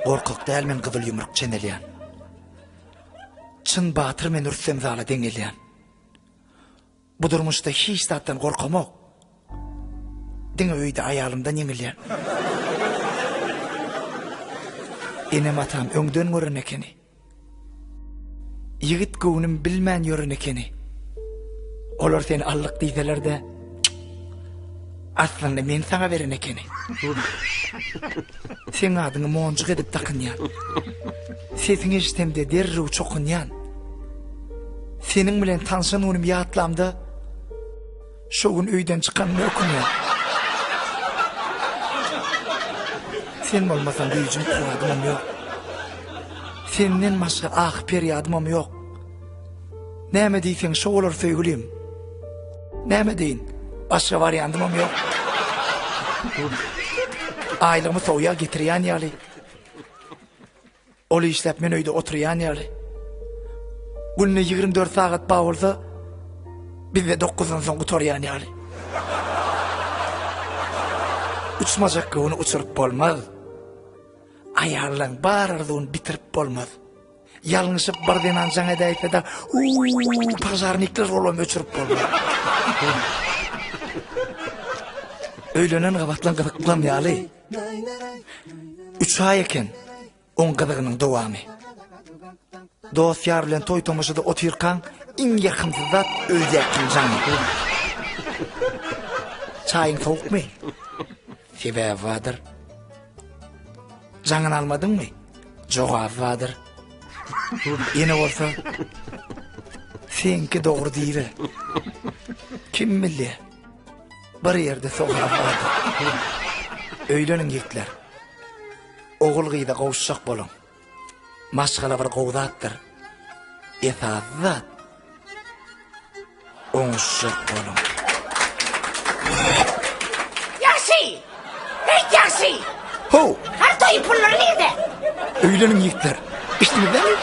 Gorkak däl men gyzyl ýumruk çenelýän. Çyn batyr men Rüstem Zala deňelýän. Bu durmuşda hiç zatdan gorkamok. Diňe öýde aýalymdan ýeňilýän. Enem-atam öňden gören ekeni. Ýigit göwnüm bilmän ýören ekeni. Olar seni aldyk diýseler-de, aslynda men saňa beren ekeni. Seň adyňy monjuk edip dakynýan. Sesiňi eşidemde derrew çokunýan. Seniň bilen tanşan günüm ýatlamda, Şo gün öýden çykanyma ökünýän. Sen bolmasaň güýjüm kuwwadymam ýok. Senden başga ahy-perýadymam ýok. Näme diýseň şo bolar söýgülim. Näme deýin, başga wariandymam ýok. Aýlygymy sowýa getirýän ýaly. Ol işläp men öýde oturýan ýaly. Günde 24 sagat bar bolsa, bizde 9-dan soň gutarýan ýaly. Uçmajak göwni uçuryp bolmaz. Aýallaň bar arzuwyny bitirip bolmaz. Ýalňyşyp bir zenan jaň edäýse-de, uuu, pažarnikler olam öçürip bolmaz. Öýlenen gabatlan gyzyklam ýaly. Üç aý eken oň gyzygynyň dowamy. Dost-ýar bilen toý-tomaşada otyrkaň iň ýakymsyz zat öýdäkiň jaňy. Çaýyň sowukmy? Sebäbi bardyr. Jaňyny almadyňmy? Jogaby bardyr. Ýene bolsa seňki dogry diýiber. Kim bilýär? Bir ýerde sogap bardyr. Öýleniň ýigitler. Ogul gyza gowuşjak boluň. Maşgala bir gowy zatdyr. Esasy zat oňuşjak boluň. Ýagşy! Heý ýagşy! How! Her toýuň pullary nirde? Öýleniň ýigitler. Eşitdiňizmi?